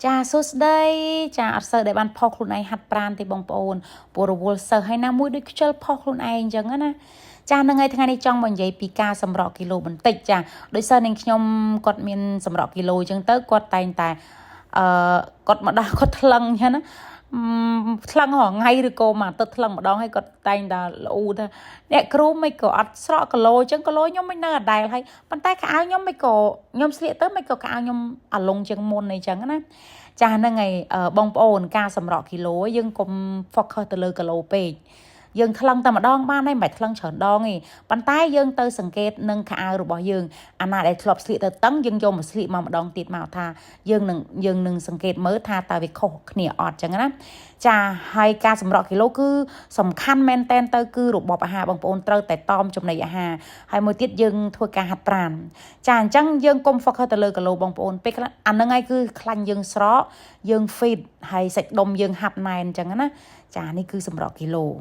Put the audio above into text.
ចាសួស្តីចាអត់សូវដែលបានផុសខ្លួនឯងហាត់ប្រាណទេបងប្អូនព្រោះរវល់សិស្សហើយណាមួយដូចខ្ជិលផុសខ្លួនឯងអញ្ចឹងណាចាហ្នឹងហើយថ្ងៃនេះចង់មកនិយាយពីការសម្រក់គីឡូបន្តិចចាដោយសារនឹងខ្ញុំគាត់មានសម្រក់គីឡូអញ្ចឹងទៅគាត់តែងតែអឺគាត់មកដល់គាត់ថ្លឹងអញ្ចឹងណាថ្លឹងរាល់ថ្ងៃឬក៏មួយអាទិត្យថ្លឹងម្ដងហើយគាត់តែងតែលូថាអ្នកគ្រូមិនក៏អត់ស្រកគីឡូអញ្ចឹងគីឡូខ្ញុំមិននៅអដែលហើយប៉ុន្តែខោអាវខ្ញុំមិនក៏ខ្ញុំស្លៀកទៅមិនក៏ខោអាវខ្ញុំអាលងជាងមុនអីចឹងណាចាហ្នឹងហើយបងប្អូនការសម្រក់គីឡូយើងកុំ focus ទៅលើគីឡូពេកយើងថ្លឹងតែម្ដងបានហើយមិនបាច់ថ្លឹងច្រើនដងទេប៉ុន្តែយើងទៅសង្កេតនឹងខោអាវរបស់យើងអាណាដែលធ្លាប់ស្លៀកទៅតឹងយើងយកមកស្លៀកមកម្ដងទៀតមកថាយើងនឹងសង្កេតមើលថាតើវាខុសគ្នាអត់ចឹងណាចាហើយការសម្រក់គីឡូគឺសំខាន់មែនតែនទៅគឺរបបអាហារបងប្អូនត្រូវតែតមចំណីអាហារហើយមួយទៀតយើងធ្វើការហាត់ប្រាណចាអញ្ចឹងយើងកុំ focus ទៅលើគីឡូបងប្អូនពេលខ្លះអាហ្នឹងហើយគឺខ្លាញ់យើងស្រកយើង fit ហើយសាច់ដុំយើងហាប់ណែនអញ្ចឹងណាចានេះគឺសម្រក់គីឡូ។